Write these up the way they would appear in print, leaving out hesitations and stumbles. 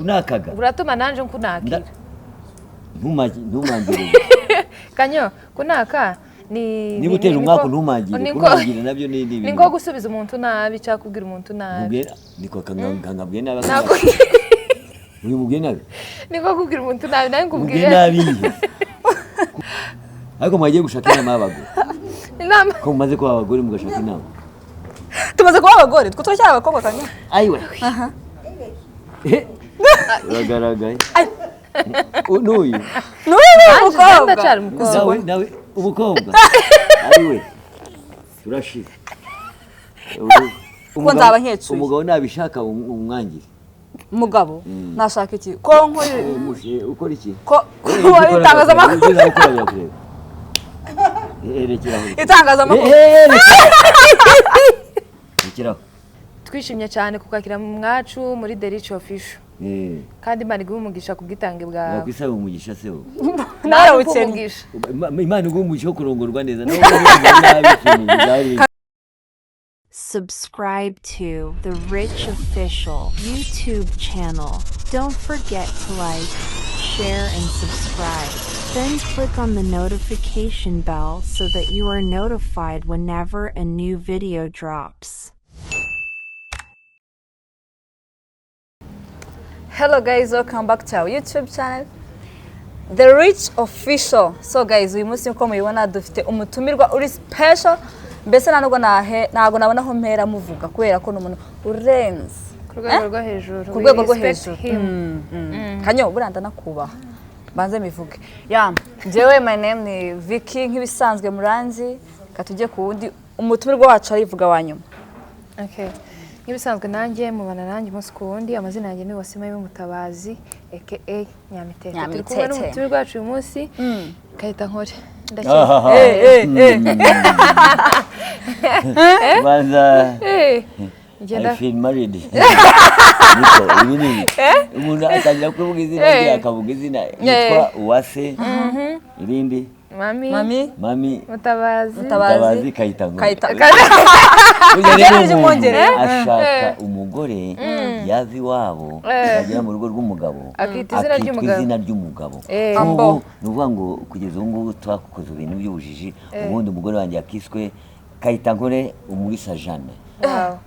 Kunakaga. Uratuma nanje nkunakira. Ntumangire. Kanyo, kunaka ni Niba utera umwaku ntumangire, kunangire nabyo ni ni nko gusubiza umuntu nabi cyangwa kubwira umuntu nabi. Mubwira niko kangabwiye nabi. Ntabwo Uri mubwiye nabi? Ni nko kubwira umuntu nabi nawe Mubwiye nkubwiye nabi ihe. Ariko mwagiye gushaka inama y'abagore. Inama. Ko mumaze kuba abagore mugashaka inama. Tumaze kuba abagore, twe turacyari abakobwa Kanyo. Ayiwe. Uragaragaye. N'uyu. N'uyu ni Nanjye umukobwa. ndacyari umukobwa. Nawe nawe umukobwa. Ayiwe. Turashize. Ko nzaba nkecuye. Umugabo nabishaka umwangire. Umugabo nashaka iki? Ko nkuri Ukora iki? ko itangazamakuru. Rekeraho. Itangazamakuru. Rekeraho. Twishimye cyane kukwakira mwacu muri The Rich Official. Kandi Imana iguhe umugisha ku bwitange bwawe. Wakwisaba umugisha se wowe. Nawe iguhe ukennye. umugisha. Imana iguhe umugisha wo kurongorwa neza. Nawe urongorwa nabi ikintu bizari. Subscribe to The Rich Official YouTube channel. Don't forget to like, share, and subscribe. Then click on the notification bell so that you are notified whenever a new video drops. Hello guys, welcome back to our YouTube channel, The Rich Official. So guys, uyu munsi uko mubibona dufite umutumirwa uri special. Mbese ntabwo nahe ntabwo nabona aho mpera muvuga kubera ko ni umuntu urenze Ku rwego rwo hejuru. Ku rwego rwo We respect hejuru. him. Kanyo, buriya ndanakubaha mbanze mivuge. Ya, njyewe my name ni Vicky nk'ibisanzwe muranzi. Reka tujye ku wundi umutumirwa wacu arivuga wa nyuma. Okay. Nk'ibisanzwe nanjye mubana nanjye umunsi ku wundi, amazina yanjye ni Wasima Mutabazi aka Nyamitete. Turi kumwe Nyamitete. n'umutumirwa wacu uyu munsi, Kayita Nkore. Ahaha. Eh, eh, eh. Banza. Eh, I ngenda feel married. Niko ibi ni umuntu atangira kuvuga izina rye akavuga izina yitwa Uwase irindi Mami, Mami Mami Mutabazi. Mutabazi. Mutabazi Kayita Nkore. Kayita. Burya rero Byari umuntu by'umwongereza. ashaka umugore yava iwabo yagera mu rugo rw'umugabo Akita izina ry'umugabo. izina ry'umugabo. Ambo. Nk'ubu ni ukuvuga ngo kugeza ubu ngubu twakoze ibintu by'ubujiji, ubundi umugore wanjye yakiswe Kayita Nkore Umulisa Jeanne. Wow.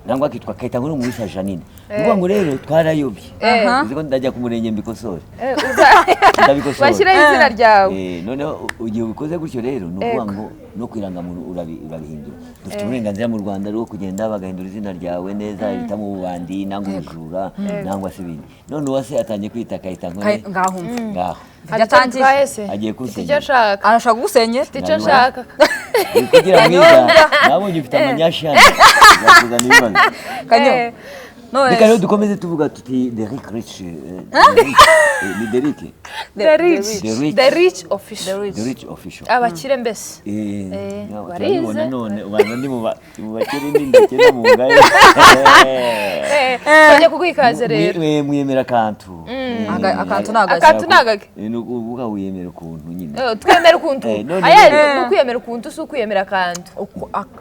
Nangwa akitwa Kayita Nkore Umulisa Jeannine. Ni ukuvuga ngo rero twarayobye. Uzi ko ndajya ku murenge mbikosore. Ndabikosora. Bashyireho izina ryawe. Noneho igihe ubikoze gutyo rero ni ukuvuga ngo no ku irangamuntu urabihindura. Dufite uburenganzira mu Rwanda rwo kugenda bagahindura izina ryawe neza, ritamo ububandi nangwa ubujura nangwa se ibindi. None Uwase atangiye kwita Kayita Nkore. Ngaho umva. Ngaho. Hari icyo Yatangiye. bitwaye se? Agiye Mfite icyo kunsenyera. nshaka. Arashaka kugusenyera. Mfite icyo nshaka. Uri kugira mwiza, nabonye ufite amanyashani. Yakuzana ibibazo. Kanyo. None Reka rero dukomeze tuvuga tuti Derrick Rich. Ni Derrick. The Rich. The Rich. The Rich Official. The Rich Official. Abakire mbese. Warize. Turabibona none ubanza ndi mu bakire n'indakene mu ngayo. Bajya kuguha ikaze rero. Mwemera akantu. Akantu ni agake. Akantu ni agake. Ni ukuvuga wiyemera ukuntu nyine. Twemera ukuntu. None Ayaye rero- ni ukwiyemera ukuntu si ukwiyemera akantu.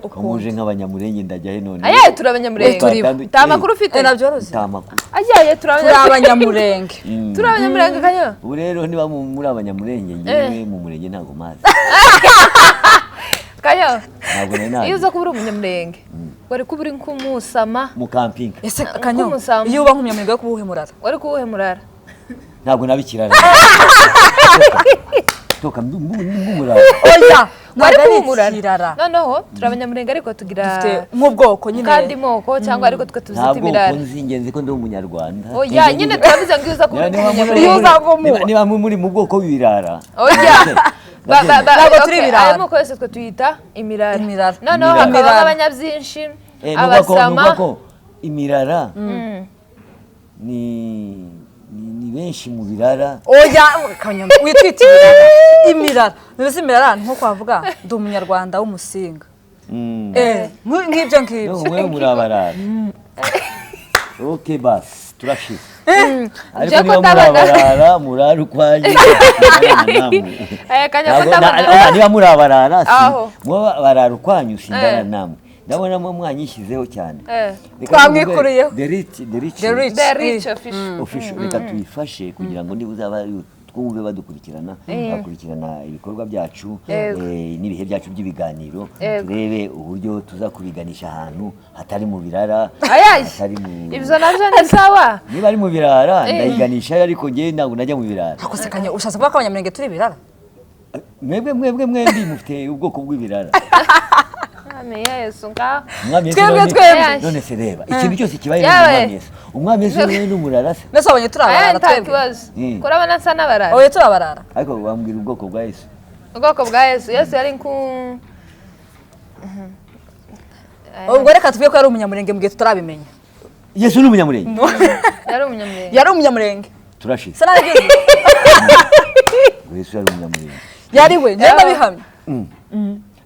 Ko muje nk'abanyamurenge ndajya he none. Ayaye turi abanyamurenge. Turi bo. Nta makuru ufite. Nabyoroshye. Nta makuru. Ayaye turi Turi abanyamurenge. abanyamurenge. Turi abanyamurenge Kanyo. Ubu rero niba muri abanyamurenge ngewe mu murenge ntabwo mazi. Kanyo. Ntabwo nari nazi. Iyo uza kuba uri umunyamurenge wari kuba uri nk'umusama. Mu kampinga. Ese Kanyo, Nk'umusambi. iyo uba nk'umunyamurenge wo kuba murara. Wari kuba uwuhe murara? Ntabwo nabikirara. Toka mbumurara. Oya, Wari ntabwo ari kuba umurara. ikirara. Noneho turi abanyamurenge ariko tugira Dufite nk'ubwoko nyine. kandi moko cyangwa ariko twe tuzita Ntabwo imirara. nzi ingenzi ko ndi umunyarwanda. Oya nyine turabize ngo iyo uza kuba uri umunyamurenge. Iyo uza kumuba. Niba muri mu bwoko bw'ibirara. Oya. Ntabwo turi ibirara. Ayo moko yose twe tuyita imirara. Imirara. Noneho Imirara. hakaba Imirara. nk'abanyabyinshi, Nuvuga ko abasama. nuvuga ko imirara ni benshi mu birara. Oya, Kanyo, witwita imirara. Imirara. Mbese imirara ni nko kwavuga ndi umunyarwanda w'umusinga. Nk'ibyo ngibyo. No, mwe muri abarara. Okay basi turashize. Ariko Nje niba ko muri ndabona- abarara murara ukwanyu. Aya Kanyo ko Ntabwo- ndabona. niba muri abarara si Aho. muba barara ukwanyu sindara namwe. Ndabona mo mwanyishyizeho cyane. Eh. Reka Twamwikuriyeho. tuvuge The Rich, The Rich, The Rich. The Rich Official. Official. Reka tuyifashe kugira ngo niba uzaba twumve badukurikirana, bakurikirana ibikorwa byacu, Yego. n'ibihe byacu by'ibiganiro, Yego. turebe uburyo tuza kubiganisha ahantu hatari mu birara, Ayayi. hatari mu Ibyo nabyo ni sawa. Niba ari mu birara ndayiganisha, ariko njyewe ntabwo najya mu birara. Ako se Kanya, ushatse kuvuga ko Abanyamurenge turi ibirara? Mwebwe mwembi mufite ubwoko bw'ibirara. Mwami Yesu ngaho. Umwami Yesu Twebwe, twebwe. None se reba ikintu cyose kibaye ni Yawe. umwami Yesu. Umwami Yesu wewe ni umurara se? Mbese wabonye turi Aya abarara nta twebwe? kibazo. Mm. Kurabona nsa n'abarara. Oya, turi abarara. Ariko wambwira ubwoko bwa Yesu? Ubwoko bwa Yesu. Yesu yari nku Ubwo reka tuvuge ko yari Umunyamurenge mu gihe tutarabimenya. Yesu ni Umunyamurenge? Yari Umunyamurenge. Yari Umunyamurenge. Turashize. Se narabizi. Ngo Yesu yari Umunyamurenge? Yari we, njyewe ndabihamya.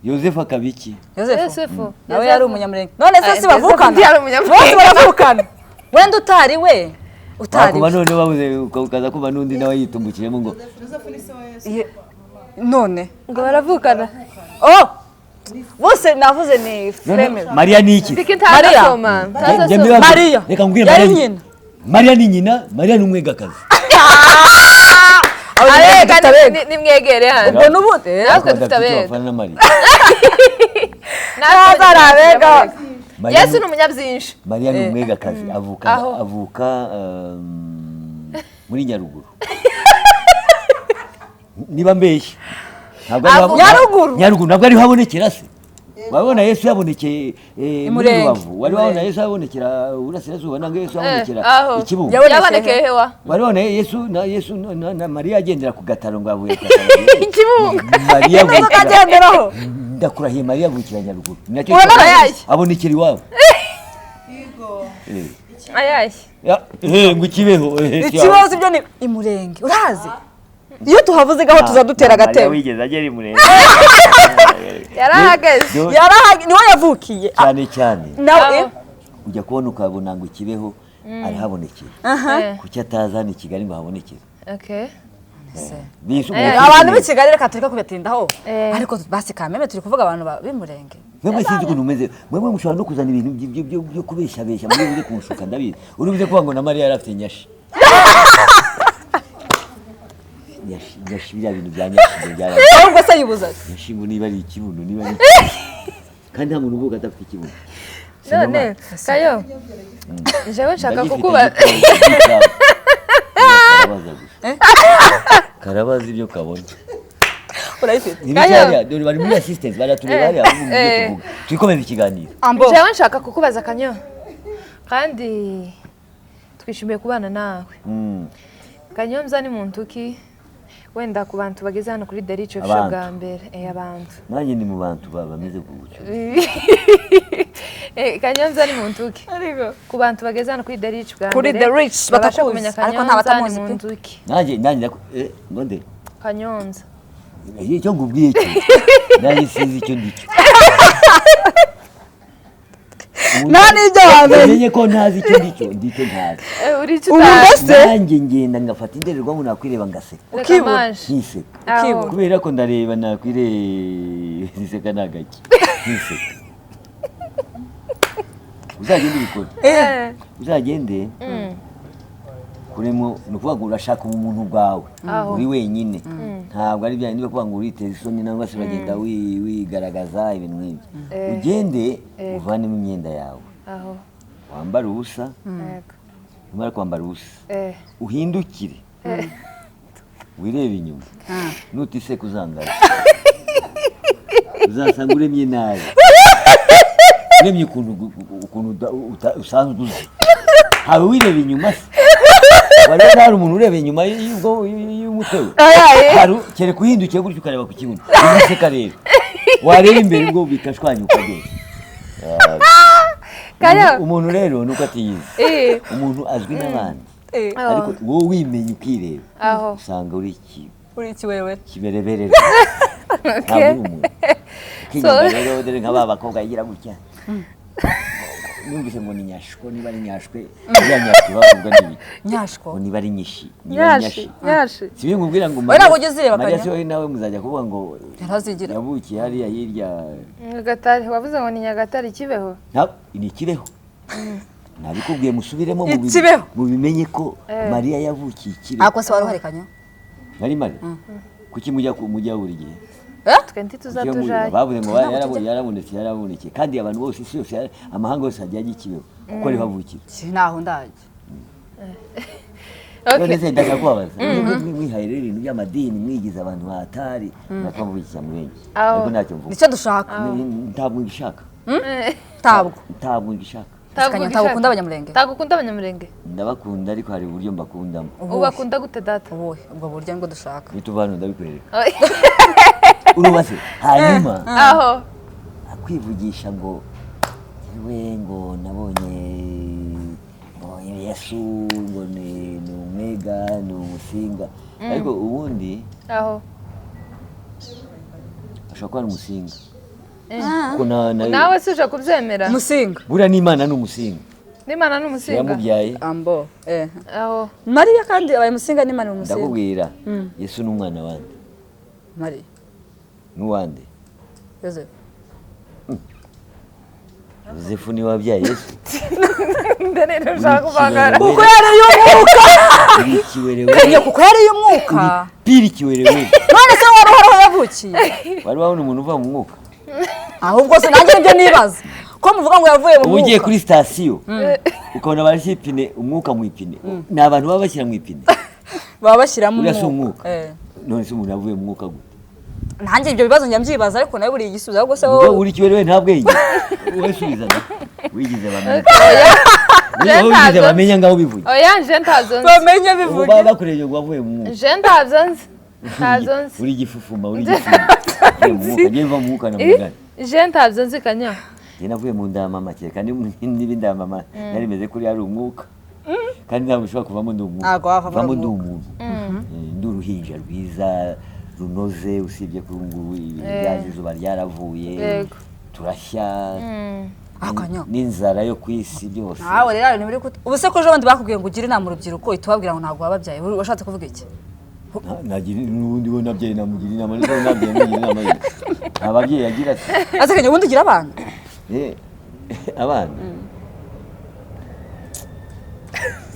Yosefu akaba iki? Yosefu Yosefu. nawe yari Umunyamurenge. None se Ah, si bavukana? Yosefu yari Umunyamurenge. Bose baravukana. Wenda utari we, utari Wakuba we. none babuze, ukaza kuba n'undi nawe yitumbukiremo ngo None Ngo baravukana. Oh, bose navuze ni None family. Mariya ni iki? Piki Mariya. ntasoma. Njye Ntasoma. mbibabwire. Mariya. Reka nkubwire. Yari Mariya nyina. Mariya ni nyina. Mariya ni umwegakazi. Abanyamurenge Arega dufite abega. nimwegere hano. Ubwo n'ubundi Natwe Ariko dufite badafite icyo abega. bapfana na Mariya. Natwe Ari abega. Mariya Yesu ni umunyabyinshi. Mariya ni umwegakazi, avuka Aho. avuka muri Nyaruguru niba mbeshye. Ntabwo ariho Nyaruguru? Nyaruguru ntabwo ariho habonekera se? Wabona Yesu yabonekeye muri Imurenge. Rubavu? Wari wabona Yesu yabonekera Uburasirazuba, nangwa Yesu yabonekera Aho. Ikibungo? Yabonekeye Yabonekeye hewa. Wari wabona Yesu na Yesu na Mariya agendera ku gataro ngo avuye ku gataro? Ikibungo. Mariya Imodoka avukira agenderaho. Ndakurahiye, Mariya avukira Nyaruguru. Ni nacyo Ubona Ayayi. abonekera iwabo. Ayayi. Ya, ngo ikibeho Ikibazo ibyo ni Imurenge. Urazi? Iyo tuhavuze gaho tuzadutera Mariya agatebe. wigeze agera Imurenge? Yarahageze. Yarahagi niho yavukiye. Cyane cyane Nawe Aho. ujya kubona ukabona ngo Ikibeho arihabonekera. Kuki ataza hano i Kigali ngo ahabonekere? Okay. Bisu- Abantu b'i Kigali reka tureke kubitindaho. Eh. Ariko basi kameme turi kuvuga abantu b'Imurenge. Mwebwe sinzi ukuntu mumeze. Mwebwe mushobora no kuzana ibintu byo kubeshabesha muri buze kunshuka, ndabizi. Uri buze kuvuga ngo na Mariya yari afite nyashi. Nyashi, nyashi, biriya bintu bya nyashi ngo byarabaye. Ahubwo se yibuza. Nyashi ngo niba ari ikibuno, niba ari ikibuno, kandi nta muntu uvuga adafite ikibuno. None Kayo. Jewe nshaka Ndagifite. kukuba Karabaza gusa, karabaza ibyo kabona. Urayifite. Ntibicariya, dore bari muri assistance baratureba hariya ahubwo mu byo tuvuga. Twikomeze ikiganiro. Ambo. Jewe nshaka kukubaza Kanyo. Kandi twishimiye kubana nawe. Kanyombya ni muntu ki? Wenda ku bantu bageze hano kuri The Rich Official Abantu. bwa mbere. Abantu. Nanjye ni mu bantu bameze gutyo. Kanyombya ni muntu ki? Ku bantu bageze hano kuri The Rich bwa Kuri mbere. The Rich babasha batakuzi, kumenya ariko nta Kanyombya ni batamuzi pe. muntu ki? Nanjye ngo nde? Kanyombya. Icyo ngubwiye cyo, nanjye sinzi icyo ndicyo. Nta n'ibyo wamenya. Umenye ko ntazi icyo ndicyo, ndicyo ntazi. Uri icyo Ubu utazi. mbese Nanjye ngenda ngafata indorerwamo, nakwireba ngaseka. Reka ukibura. manje. Nkiseka. Aho. Kubera ko ndareba, nakwireba niseka, nagake nkiseka. Uzagende ubikore. Uzagende kuremo, ni ukuvuga ngo urashaka ubumuntu bwawe Aho. uri wenyine. Ntabwo ari bya niba kuvuga ngo uriteza isoni nangwa se uragenda wigaragaza ibintu nk'ibyo. Ugende uvanemo imyenda yawe, Aho. wambare ubusa. Yego. Numara kwambara ubusa, uhindukire wirebe inyuma. Nutiseka uzangara, uzasanga uremye nabi, uremye ukuntu ukuntu usanzwe uzi. Ntawe wireba inyuma se? Wari hari umuntu ureba inyuma y'umutwe we? Kereka uhindukiye gutyo ukareba ku kibuno ugaseka. Rero wareba imbere ubwo bikashwanyuka byose. Kayo. Umuntu rero nuko atiyizi. Umuntu azwi n'abandi, ariko wowe wimenye ukireba, Aho. usanga uri iki? Uri iki wewe? Kibereberere, ntabwo uri umuntu. Ukigenda rero, dore nka ba bakobwa yigira gutya. Numvise ngo ni nyashko, niba ari nyashwe, iriya nyashwe bavuga ni ibiki? Nyashko. Ngo niba ari nyishi, niba ari Nyashi, nyashi. nyashi. Si bimwe nkubwira ngo Oya, ntabwo ujya uzireba, Mariya Kanya. si wowe nawe muzajya kuvuga ngo Ntazigira. yavukiye hariya hirya. Nyagatare, wavuze ngo ni Nyagatare Kibeho. Ni Kibeho. Nabikubwiye, musubiremo Ikibeho. mubimenye ko Mariya yavukiye i Kibeho. Ako se wari uhari, Kanya? Nari mari. Kuki mujya mujya buri gihe? Twe ntituza Kuki tujayo. Bavuze ngo Ntabwo tujya. yarabonetse, yarabonetse, kandi abantu bose, isi yose, amahanga yose ajya ajya i Kibeho kuko ariho avukira. Si ntaho ndajya. Okay. None se ndashaka kubabaza, mwebwe mwihaye rero ibintu by'amadini, mwigize abantu batari natwamubikira murenge, Aho. ariko ntacyo mvuga. Nicyo dushaka. Ntabwo ngishaka. Ntabwo. Ntabwo ngishaka. Kanya, ntabwo ukunda Abanyamulenge? Ntabwo ukunda Abanyamulenge? Ndabakunda, ariko hari uburyo mbakundamo. Ubakunda gute, data? Ubuhe ubwo buryo nibwo dushaka? Nituva hano ndabikwereka. Urubatse hanyuma Aho. kwivugisha ngo yewe, ngo nabonye ngo Yesu ngo ni umwega, ni umusinga, ariko ubundi Aho. ashobora kuba ari umusinga kuko Nawe si uje kubyemera? Musinga. Buriya n'Imana ni umusinga. N'Imana ni umusinga? Yamubyaye. Ambo eh. Aho. Mariya kandi abaye musinga, n'Imana umusinga. Ndakubwira, Yesu ni umwana wande? Mariya. N'uwande? Yozefu. Yozefu niwe wabyaye Yesu? Ndene ushaka kuvangara. Kuko yari y'umwuka. Uri ikiwerewe. Kanya, kuko yari y'umwuka. Pire ikiwerewe. None se wari uhari aho yavukiye? Wari wabona umuntu uva mu mwuka? Ahubwo se nanjye nibyo nibaza, ko muvuga ngo yavuye mu Uba ugiye mwuka. kuri sitasiyo ukabona barashyira ipine, umwuka mu ipine, ni abantu baba bashyira mu ipine. Baba bashyiramo Uriya si umwuka. umwuka? None se umuntu yavuye mu mwuka gute? Nanjye ibyo bibazo njya mbyibaza, ariko nawe buriya igisubizo ahubwo se Ubwo wowe. uri kiwerewe, nta bwenge. Wowe subizana, wigize bamenya. Je Wowe wigize ntabyo bamenya, ngaho ubivuge. Oya, nje ntabyo nzi. Bamenye Ubu bivuge. baba bakurebye ngo wavuye mu mwuka. Nje ntabyo nzi, ntabyo nzi. Uri igifufuma, uri igifuma. Uvuye mu mwuka, njye mva mu mwuka na mugani. Nje ntabyo nzi, Kanya. Njye navuye mu nda ya mama, kereka niba inda ya mama nari meze kuri ari umwuka, kandi ntabwo ushobora kuvamo ndi umwuka. Ntabwo wavamo Mvamo uri ndi umwuka. umuntu. Ndi uruhinja rwiza runoze, usibye ko ubu ngubu ibintu byaje, izuba ryaravuye, turashya Akanyo. n'inzara yo ku isi byose. Nawe rero ibintu biri ubu se ko ejo bundi bakubwiye ngo ugire inama urubyiruko, uhita ubabwira ngo ntabwo wababyaye, washatse kuvuga iki? Nagira n'ubundi we nabyaye namugira inama, ndetse nabyaye mugira inama ye. Nta babyeyi agira se? Ase Kanya, ubundi ugira abana? Abana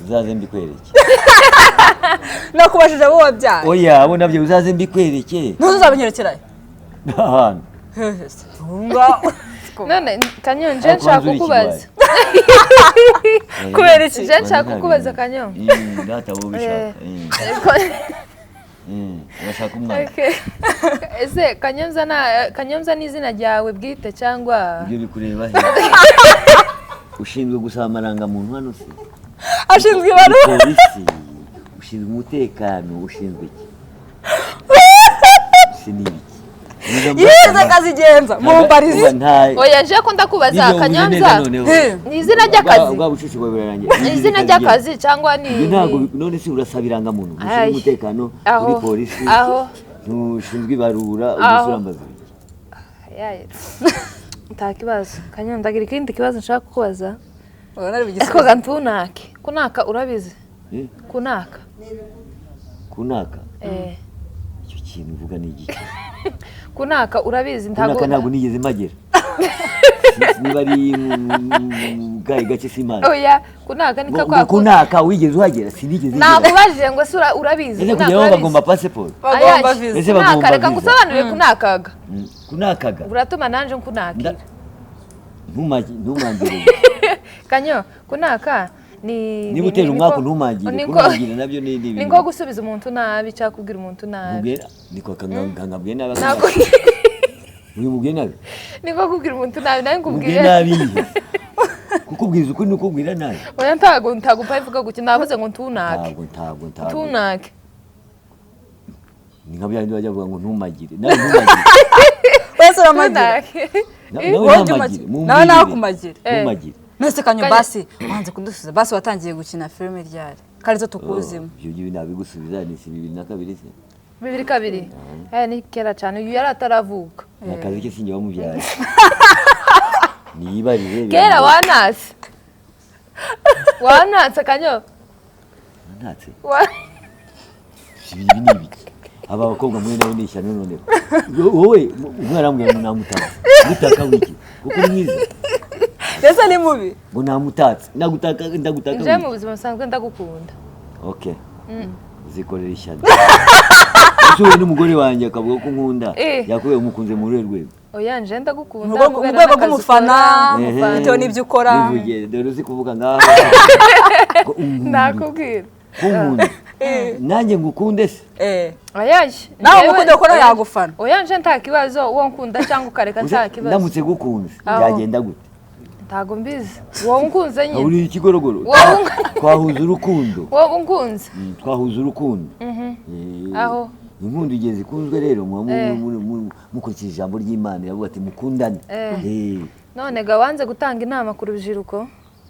uzaze mbikwereke. Nakubajije abo wabyaye. Oya, abo nabyo uzaze mbikwereke. Ntuzabanyerekerayo? Ahantu. Hehe se ngaho. None Kanyo, nje Ariko nshaka banza uri kukubaza. Kubera iki? Nje nshaka kukubaza, Kanyo. Data, wowe ubishaka. Urashaka umwana. Okay. Ese Kanyombya na Kanyombya ni izina ryawe bwite cyangwa? Ibyo bikureba he? Ushinzwe gusaba amarangamuntu hano se? Ashinzwe ibaruwa. Polisi ushinzwe umutekano, ushinzwe iki se n'ibiki? Yize kazigenza mumbarize. Oya, nje ko ndakubaza, Nibyo uvuze Kanyombya neza noneho. Ni izina ry'akazi? Bwa bucucu bwawe burarangiye. Ni izina ry'akazi cyangwa ni Ibyo ntabwo none se urasaba irangamuntu ushinzwe Ay. umutekano Aho. uri polisi Aho. ntushinzwe ibarura Aho. ubwo urambaza ibiki? Yaye. Nta kibazo, Kanyombya, ndagira ikindi kibazo nshaka kukubaza. Ubona ari Ariko bugisubizo. gantunake kunaka, urabizi? Eh? Kunaka. Kunaka? Eh. Icyo kintu uvuga ni igiki? Kunaka urabizi? Kunaka ntabwo nigeze mpagera. Niba ari mu bwayi gake simana. Oya, kunaka ni Ngo kwa kunaka wigeze uhagera? Sinigeze ngera. Nakubajije ngo se urabizi? Ese Kunaka kujyaho urabizi? bagomba pasiporo? Bagomba Ayaje. visa. Ese Kunaka, bagomba reka visa? ngusobanurire kunakaga. Kunakaga. Uratuma nanje nkunakira. Ntumangire. Kanyo, kunaka ni Niba utera umwaka ntumangire. Kunangire nabyo ni ni nko gusubiza umuntu nabi cyangwa kubwira umuntu nabi. Mubwira niko kangabwiye nabi. Ntabwo. Uyu mubwiye nabi. Ni nko kubwira umuntu nabi nawe Mubwiye nkubwiye. nabi ihe? Kukubwiza ukuri ni ukubwira nabi? Oya, ntago mpaye ivuga gutya, navuze ngo ntunake. Ntabwo. Ntunake. Ni nka bya bindi bajya bavuga ngo ntumagire nawe, ntumagire. Wese uramagira. Ntunake. Nawe Wowe jya ntamagire. umagira. Mumbwirire. Nawe nakumagira. Ntumagire. None Kanyo, Kanyo. basi wanze kudusubiza, basi watangiye gukina filime ryari karizo tukuzimo? Oh, ibyo ngibi nabigusubiza, ni si 2002 se? 2002, aya ni kera cyane, uyu yari ataravuka. Ni akazi ke, sinjye wamubyaye. Niyibarire. Kera wanatse. Wanatse Kanyo. Ntatse. Wa- Ibi ni ibiki? Aba bakobwa mwe nabo ni ishyano noneho. Wowe umwana arambwira ngo namutatse. Mutaka wiki? Kuko uri mwiza. Mbese ni mubi. Ngo namutatse. Ndagutaka, ndagutaka Nje mu wiki? buzima busanzwe ndagukunda. Okay. Uzikorera ishyano. Ese wowe n'umugore wanjye akavuga ko nkunda, yakubwiye umukunze muri uruhe rwego? Oya, nje ndagukunda Mu rwego kubera mu rwego n'akazi rw'umufana, ukora, umufana. bitewe n'ibyo ukora. Bivuge, dore uzi kuvuga ngaho. Ko unkunda. Nakubwira. Ko unkunda. Nanjye ngukunde se? Eh. Oya, Nawe njyewe- umukunde kuko nawe yagufana. Oya, nje nta kibazo, uwo nkunda cyangwa ukareka nta kibazo. Ndamutse gukunze Aho. byagenda gute? Ntago mbizi. Wowe unkunze nyine. Uri ikigorogoro. Wowe Twahuza urukundo. Wowe unkunze. Twahuza urukundo. Aho. Inkundo igihe zikunzwe rero muba mukurikije ijambo ry'Imana iravuga ati mukundane. None ga wanze gutanga inama ku rubyiruko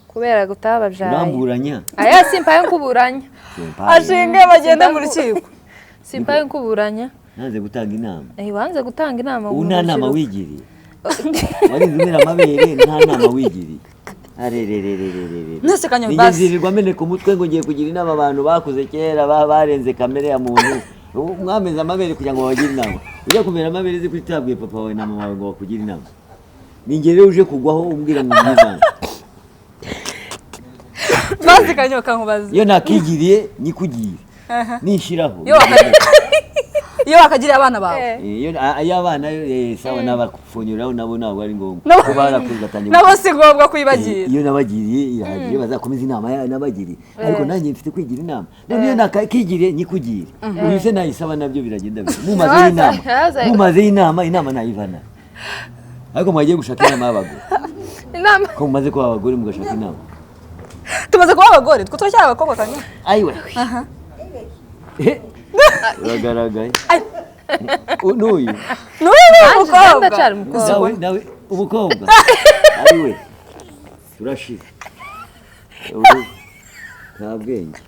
kubera gutababyaye. Uramburanya. Aya simpaye nkuburanya. Simpaye. Ashinge bagende mu rukiko. Simpaye nkuburanya. Nanze gutanga inama. Wanze gutanga inama Ubu mu nta nama rubyiruko. wigiriye. Warinze umera amabere nta nama wigiriye. Arerererererere. Mwese Kanyo, Nigeze basi. nzirirwa ameneka umutwe ngo ngiye kugira inama abantu bakuze kera barenze kamere ya muntu. Ubu mwameze amabere kugira ngo babagire inama. Ujya kumera amabere uzi ko utabwiye papa wawe na mama wawe ngo bakugire inama. Ni njye rero uje kugwaho umbwira ngo ungire inama. Basi Kanyo, kankubaze. Iyo nakigiriye nyikugire. Nishiraho. Iyo wakagiriye abana bawe. Iyo abana sawa n'abapfonyuraho nabo ntabwo ari ngombwa. Nabo- Ko barakuze batangiye Nabo si ngombwa kuyibagira. Iyo nabagiriye irahagije bazakomeza inama nabagiriye. Ariko nanjye mfite kwigira inama. None iyo nakigiriye nyikugire. Uyu se nayisaba nabyo biragenda bite? Mumazeho inama. Mumazeho inama, inama nayivana. Ariko mwagiye gushaka inama y'abagore. Inama. Ko mumaze kuba abagore mugashaka inama. Tumaze kuba abagore, twe turacyari abakobwa Kanyo. Ayiwe. Uragaragaye. N'uyu. N'uyu ni Nanjye umukobwa. ndacyari umukobwa. Nawe nawe umukobwa. Ayiwe. Turashira. Nta bwenge.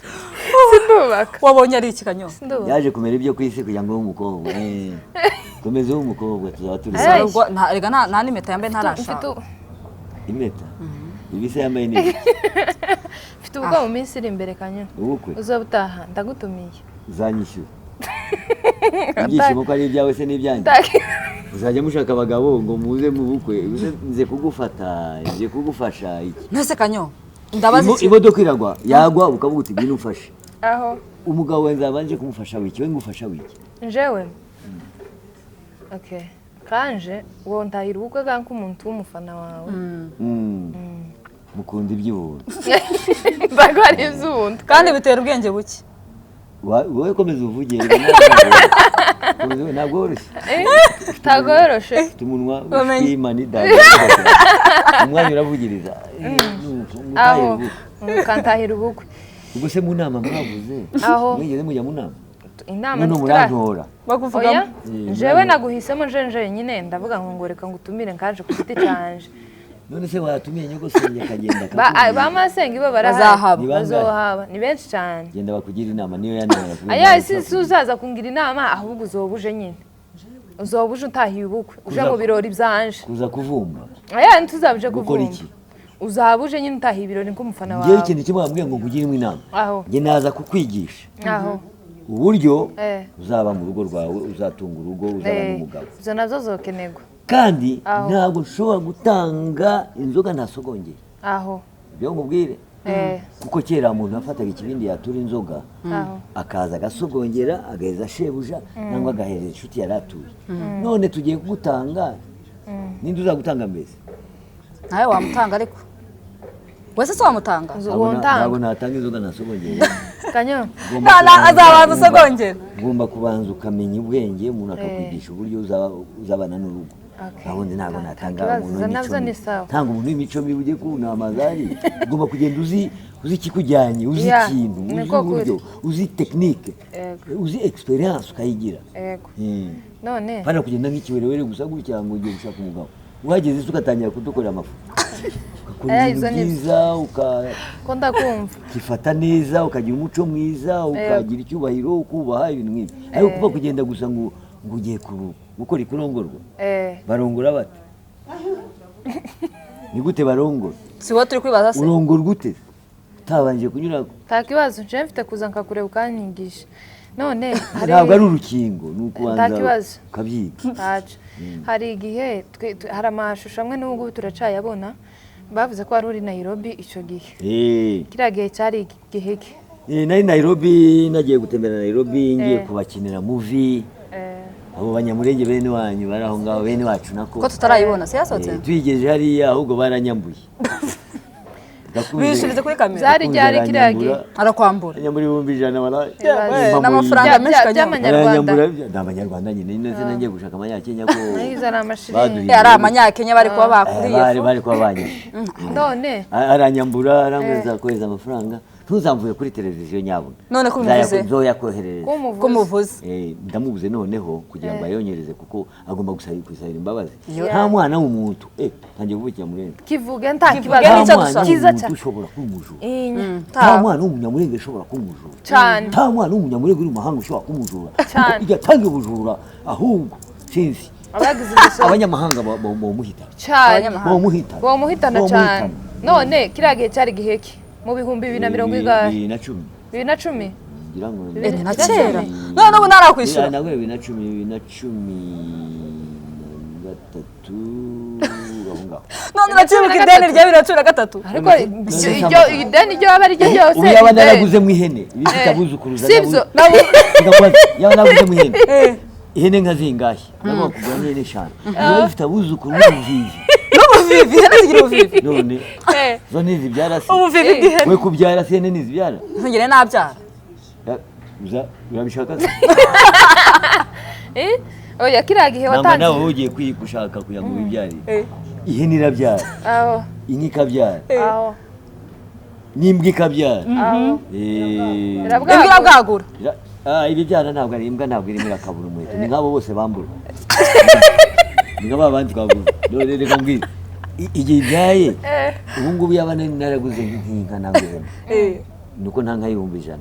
Sindubaka. Wabonye ari iki Kanyo? Sindubaka. Yaje kumera ibyo ku isi kugira ngo ube umukobwa. Komeza ube umukobwa tuzaba turi. Ubwo rega nta n'impeta yambaye ntarashaka. Impeta. Ibi se yambaye ni iki? Mfite ubwoba mu minsi iri imbere Kanyo. Ubukwe. Uzaba utaha ndagutumiye. Uzanyishyura. Ibyishimo ko ari ibyawe se n'ibyanjye. Uzajya mushaka abagabo ngo muze mu bukwe, nze kugufata, nze kugufasha iki. Mbese Kanyo, ndabaza iki? Imodoka iragwa, yagwa ukavuga uti ngwino umfashe. Aho. Umugabo we nzabanje kumufasha wiki, we ngufasha wiki. Njewe. Okay. Kanje wo ntahira ubukwe bwa nk'umuntu w'umufana wawe. Mukunda iby'ubuntu. Mbago ari iby'ubuntu. Kandi bitera ubwenge buke. Wowe komeza uvuge. Ntabwo woroshye. Ntabwo woroshye. Ufite umunwa wishima n'idaga. Umwanya uravugiriza. Aho mukantahira ubukwe. Ubwo se mu nama mwavuze? Aho. Mwigeze mujya mu nama? Inama none murantora. Bakuvugamo. Jewe naguhisemo nje nyine ndavuga ngo ngoreka ngutumire nkaje ku giti canje. None se watumiye nyogosenge akagenda akakubwira. Ba masenge bo barahari. Bazohaba. Ni benshi cyane. Genda bakugira inama niyo yanama. Aya si uzaza kungira inama ahubwo uzobuje nyine. Uzobuje utahiye ubukwe. Uje mu birori byanje. Kuza kuvumba. Aya ntuzabuje kuvumba. Gukora iki? Uzabuje nyine utahiye ibirori nk'umufana wawe. Ngewe ikintu kimwe wambwiye ngo nkugiremo inama. Nge naza kukwigisha. Aho. Uburyo uzaba mu rugo rwawe, uzatunga urugo, uzaba n'umugabo. Izo nazo zokenerwa. Kandi ntabwo nshobora gutanga inzoga ntasogongeye. Aho. Ibyo nkubwire. Kuko kera umuntu yafataga ikibindi yatura inzoga, akaza agasogongera, agaheza shebuja cyangwa agahereza inshuti yari atuye. None tugiye kugutanga, ninde uzagutanga mbese? Nawe wamutanga ariko. Wese se wamutanga? Ntabwo natanga inzoga ntasogongeye. Kanyo. Azabanza usogongera. Ugomba kubanza ukamenya ubwenge, umuntu akakwigisha uburyo uzabana n'urugo. Ubundi ntabwo natanga umuntu w'imico mibi. Ntabwo umuntu w'imico mibi ugiye kunama zari. Ugomba kugenda uzi ikikujyanye, uzi ikintu, uzi uburyo, uzi tekinike, uzi experience ukayigira. None. Hano kugenda nk'ikiwerewere gusa gutya ngo ugiye gushaka umugabo. Uhageze se ugatangira kudukorera amafu. Ukakora ibintu byiza, ukifata neza, ukagira umuco mwiza, ukagira icyubahiro, ukubaha ibintu nk'ibi. Ariko kuba kugenda gusa ngo ugiye gukora ikurongorwa. Barongora bate? Ni gute barongora? Si wowe turi kwibaza se? Urongora gute utabanje kunyura? Nta kibazo, nje mfite kuza nkakureba ukanyigisha. None hari Ntabwo ari urukingo, ni ukubanza Nta kibazo. ukabyiga. Ntaco. Hari igihe hari amashusho amwe n'ubu ngubu turacayabona, bavuze ko wari uri Nairobi icyo gihe. Kiriya gihe cyari igihe ki? Nari Nairobi, nagiye gutembera Nairobi, ngiye kubakinira movie. Abo Banyamurenge bene wanyu bari aho ngaho, bene wacu nako. Ko tutarayibona se yasohotse? Tuyigejeje hariya ahubwo baranyambuye. Bishirize kuri kamera. Byari ryari kiriya gihe? Arakwambura. Nyambura 100,000 wala. N'amafaranga menshi kanyamura. By'amanyarwanda. Baranyambura, ni abanyarwanda nyine, none se nangiye gushaka amanyakenya ko Nagize ari amashiringi. baduhiye. Ari amanyakenya bari kuba bakuriye. Bari bari kuba banyishe. None Aranyambura, arambwira kohereza amafaranga, ntuzamvuye kuri televiziyo nyabuna. None ko ubivuze? Nzoyakoherereza. Kumuvuza. Ko muvuze. Ndamubuze noneho kugira ngo ayonyereze, kuko agomba gusabira imbabazi. Nta mwana w'umuntu, ntangiye kuvuga Ikinyamurenge. Kivuge nta Kivuge kibazo. n'icyo Nta mwana dushaka. Cyiza w'umuntu cyane. ushobora kuba umujura. Inya. Nta mwana w'umunyamurenge ushobora kuba umujura. Cyane. Nta mwana w'umunyamurenge uri mu mahanga ushobora kuba umujura. Cyane. Igatanga ubujura ahubwo sinzi. Abagize ingeso. Abanyamahanga bomuhitana. Cyane. Abanyamahanga. Bomuhitana. Bomuhitana cyane. None kiriya gihe cyari igihe ki? Mu bihumbi bibiri na mirongo ingahe? 2010. 2010? Ngira ngo Na kera none ubu ntarakwishyura. Ntabwo 2010, 2013, aho ngaho. None uracyibuka ideni rya 2013? Ariko iryo ideni ryo aba ari ryo ryose. Ubu yaba ideni. naraguzemo ihene iba ifite abuzukuruza. Si byo. Yaba naraguzemo ihene, ihene nka zingahe? Nagomba kugura n'ihene eshanu, biba bifite abuzukuru n'ubuvivi. N'ubuvivi, ihene zigira ubuvivi? None zo ntizibyara se? Ubuvivi bw'ihene. We kubyara se ihene ntizibyara? Ntugire nabyara. Urabishaka se? Oya, kiriya gihe Namba watanze. nawe ugiye gushaka kugira ngo wibyarire, ihene irabyara, Aho. inka ikabyara, Aho. n'imbwa ikabyara. Aho. Imbwa irabwagura. Ibi byana ntabwo ari imbwa, ntabwo irimo irakabura umuheto, ni nk'abo bose bambura, ni nka ba bandi twaguze. None reka mbwire, igihe ibyaye ubu ngubu, yaba nari naraguze nk'inka nangwa ihene, nuko nta nka 100,000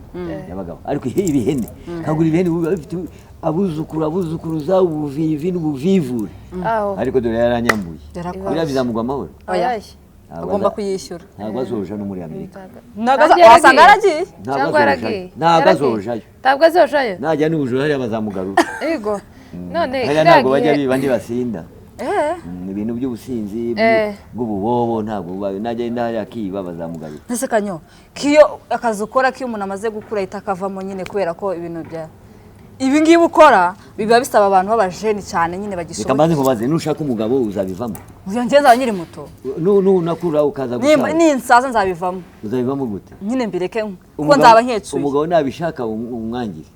y'abagabo, ariko ibihene nkagura ibihene, ubu biba bifite abuzukuru, abuzukuruza, ubuvivi n'ubuvivure. Aho. Ariko dore yaranyambuye. Yarakwaje. Buriya bizamugwa amahoro? Oya. Ntabwo Agomba kuyishyura. Ntabwo azoja no muri Amerika. Ntabwo Kandi wasanga yaragiye. yaragiye. Ntabwo Cyangwa azojayo. yaragiye. Ntabwo Yaragiye. azojayo. Ntabwo azojayo. Najya n'ubujura hariya bazamugarura. Yego. None Hariya kiriya ntabwo bajya gihe biba, ntibasinda. Ibintu by'ubusinzi bw'ububobo ntabwo najya hariya akiba bazamugarura. Ese Kanyo, kiyo akazi ukora, k'iyo umuntu amaze gukura ahita akavamo nyine, kubera ko ibintu bya ibi ngibi ukora biba bisaba abantu b'abajeni cyane nyine Reka bagishoboye. mbanze nkubaze, nushaka umugabo uzabivamo? Uyu njye nzaba nkiri muto. Nunakura ukaza gusaza? Ninsaza nzabivamo. Uzabivamo gute? Nyine mbireke kuko Umugabo- nzaba nkecuye. Umugabo nabishaka umwangire?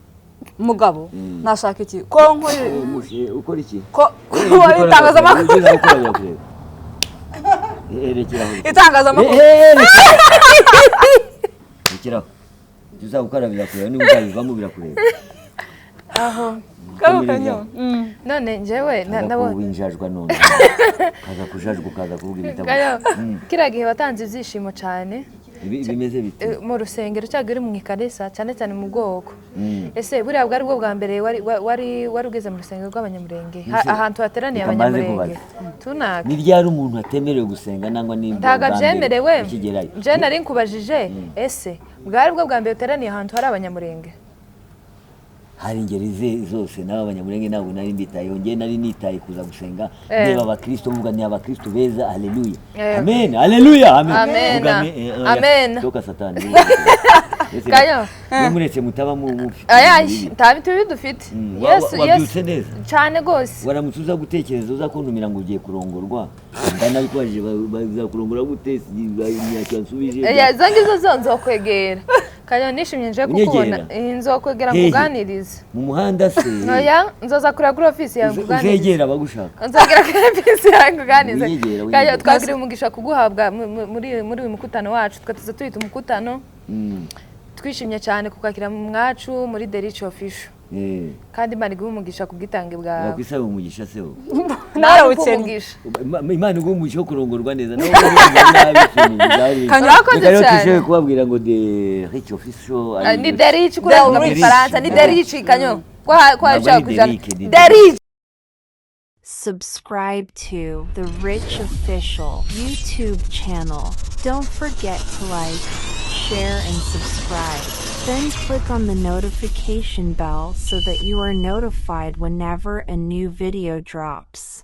Umugabo nashaka iki ko nkuri? Ukora iki? Ko Eh, kuba ibyo ukora itangazamakuru. birakureba, ibyo ukora birakureba. Rekeraho. Itangazamakuru. Rekeraho. Ibyo uzaba birakureba, niba uzabivamo birakureba. Aho. Kabo Kanyo. None njyewe Kaza ndabona kuwinjajwa none, kaza kujajwa, ukaza kuvuga ibitabo. Kayo, kiriya gihe watanze ibyishimo cyane. Bimeze bite? Mu rusengero cyangwa uri mu ikanisa, cyane cyane mu bwoko. Ese buriya bwari bwo bwa mbere wari ugeze mu rusengero rw'Abanyamurenge, ahantu hateraniye Reka mbanze Abanyamurenge tunaka? Ni ryari umuntu atemerewe gusenga, nangwa ni Ntabwo bwa mbere abyemerewe. ukigerayo? Nje nari nkubajije, ese bwari bwo bwa mbere uteraniye ahantu hari Abanyamurenge? Hari ingeri ze zose n'aba Banyamurenge, ntabwo nari mbitayeho. Njye nari nitaye kuza gusenga, ndeba abakristo, mvuga ni abakristo beza, haleluya, amen, haleluya, amen. Amen. Vuga oya, Amen. toka satani. Kayo. Mwe muretse mutaba mufite Aya, ibintu bibi. nta bintu bibi dufite. Yesu, Wabyutse Yesu. neza? Cyane rwose. Waramutse uza gutekereza uza kuntumira ngo ugiye kurongorwa, ndanabikubajije, bazakurongora gute? Ntacyo wansubije. Izo ngizo zo nzokwegera. Kayo, nishimye nje kukubona. Unyegera? Nzokwegera Hehe? nkuganirize. Mu muhanda se? Oya, nzoza kureba kuri ofisi yawe nkuganirize. Uzegera abagushaka. Nzogera kuri ofisi yawe nkuganirize. Winyegera, Kayo, winyegera. twagiriye umugisha kuguhabwa muri uyu mukutano wacu, twe tuza tuyita umukutano. Twishimye cyane kukwakira mu mwacu muri The Rich Official. Kandi Imana iguhe umugisha ku bwitange bwawe. Wakwisaba umugisha se wowe? Nawe Iguhe ukennye. umugisha. Imana iguhe umugisha wo kurongorwa neza, nawe urongorwa nabi, ikintu bizaba. Kanyo, Urakoze Reka rero cyane. tushoboye kubabwira ngo The Rich Official Ni The Rich kuri The mu Rich. Gifaransa ni The Rich. Kanyo, kwa Ntabwo ushaka ari The kujana Rich, ni The Rich. Subscribe to The Rich Official YouTube channel. Don't forget to like, share, and subscribe. Then click on the notification bell so that you are notified whenever a new video drops.